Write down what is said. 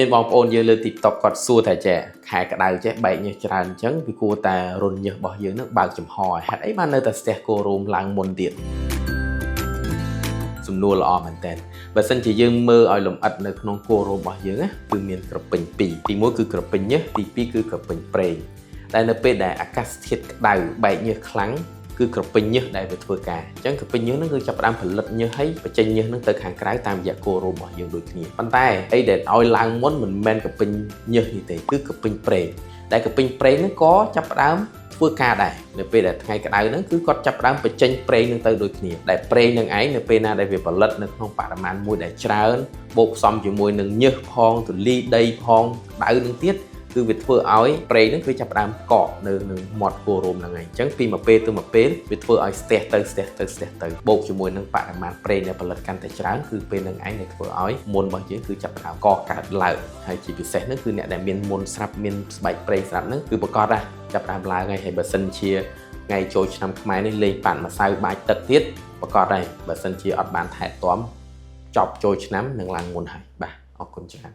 មានបងប្អូនយើងលើ TikTok គាត់សួរថាចេះខែក្តៅចេះបែកញើសច្រើនអញ្ចឹងវាគួរតែរន្ធញើសរបស់យើងនឹងបើកចំហឲ្យហេតុអីបាននៅតែស្ទះគោរោមឡើងមុនទៀតសំណួរល្អមែនតើបើសិនជាយើងមើលឲ្យលម្អិតនៅក្នុងគោរោមរបស់យើងណាគឺមានក្រពេញពីរទី1គឺក្រពេញញើសទី2គឺក្រពេញប្រេងតែនៅពេលដែលអាកាសធាតុក្តៅបែកញើសខ្លាំងគឺក្រពេញញើសដែលវាធ្វើការអញ្ចឹងក្រពេញញើសហ្នឹងគឺចាប់ផ្ដើមផលិតញើសហើយបញ្ចេញញើសហ្នឹងទៅខាងក្រៅតាមរយៈគោរោមរបស់យើងដូចគ្នាប៉ុន្តែអីដែលឲ្យឡើងមុនមិនមែនក្រពេញញើសនេះទេគឺក្រពេញប្រេងដែលក្រពេញប្រេងហ្នឹងក៏ចាប់ផ្ដើមធ្វើការដែរនៅពេលដែលថ្ងៃក្តៅហ្នឹងគឺគាត់ចាប់ផ្ដើមបញ្ចេញប្រេងហ្នឹងទៅដូចគ្នាដែលប្រេងនឹងឯងនៅពេលណាដែលវាផលិតនៅក្នុងបរិមាណមួយដែលច្រើនបូកផ្សំជាមួយនឹងញើសផងធូលីដីផងក្តៅនឹងទៀតគឺវាធ្វើឲ្យប្រេងហ្នឹងគឺចាប់ផ្ដើមកកនៅនឹងមាត់គោរោមហ្នឹងឯងអញ្ចឹងពីមួយពេលទៅមួយពេលវាធ្វើឲ្យស្ទះទៅស្ទះទៅស្ទះទៅបូកជាមួយនឹងបរិមាណប្រេងដែលផលិតកាន់តែច្រើនគឺពេលហ្នឹងឯងដែលធ្វើឲ្យមុនរបស់យើងគឺចាប់ផ្ដើមកកើតឡើងហើយជាពិសេសហ្នឹងគឺអ្នកដែលមានមុនស្រាប់មានស្បែកប្រេងស្រាប់ហ្នឹងគឺប្រកាសថាចាប់ផ្ដើមឡើងហើយហើយបើសិនជាថ្ងៃចូលឆ្នាំខ្មែរនេះលេងប៉ាត់ម្សៅបាចទឹកទៀតប្រកាសហើយបើសិនជាអត់បានថែទាំចប់ចូលឆ្នាំនឹងឡើងមុនហើយបាទអរគុណច្រើន។